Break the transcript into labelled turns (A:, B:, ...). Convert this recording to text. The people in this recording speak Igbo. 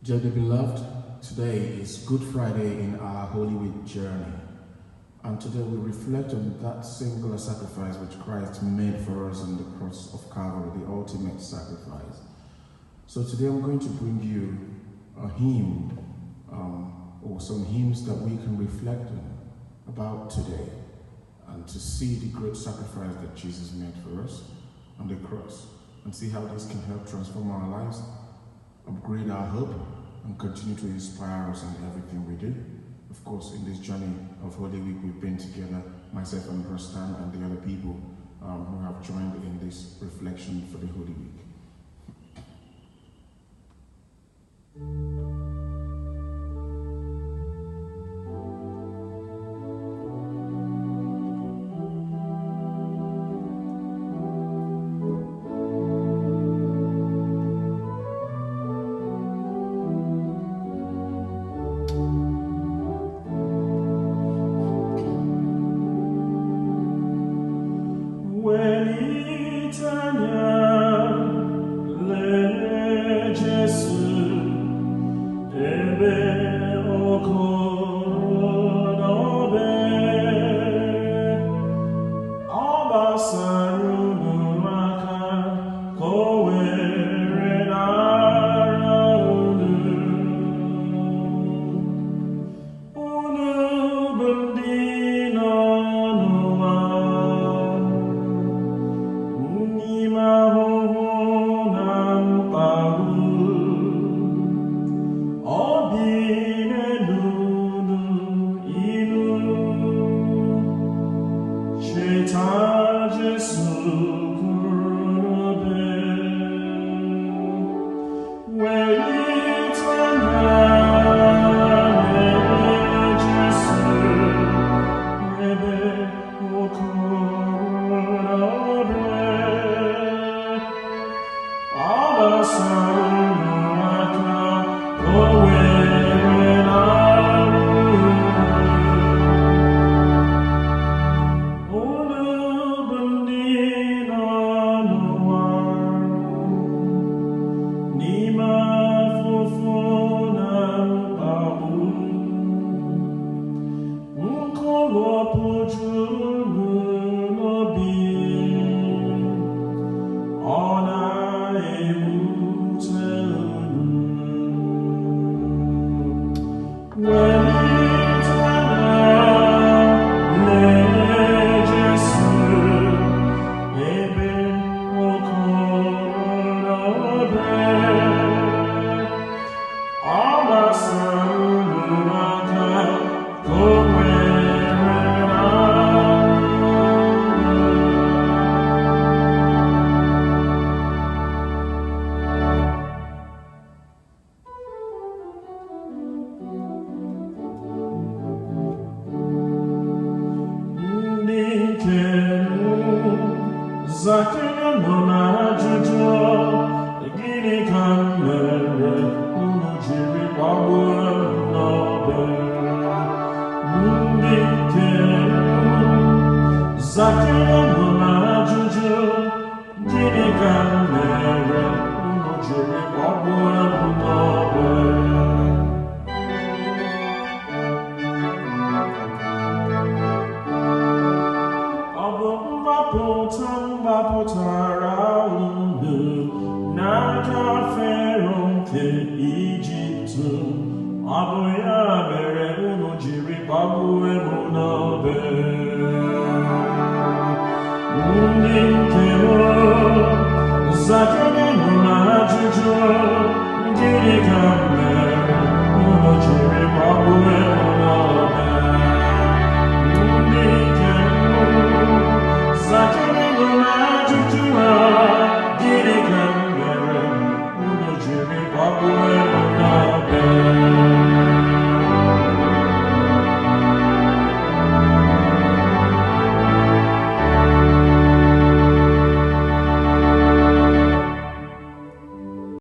A: Dearly beloved, today is Good Friday in our Holy Week journey. And today we reflect on that singular sacrifice which Christ made for us on the cross of Calvary, the ultimate sacrifice. So today I'm going to bring you a hymn, or some hymns that we can reflect on about today, and to see the great sacrifice that Jesus made for us on the cross, and see how this can help transform our lives, upgrade our hope, and continue to inspire us in everything we do. Of course, in this journey of Holy Week, we've been together, myself and Rustan and the other people who have joined in this reflection for the Holy Week.
B: Gịnị ka m mere unu jiri gbagbuo m n'obe?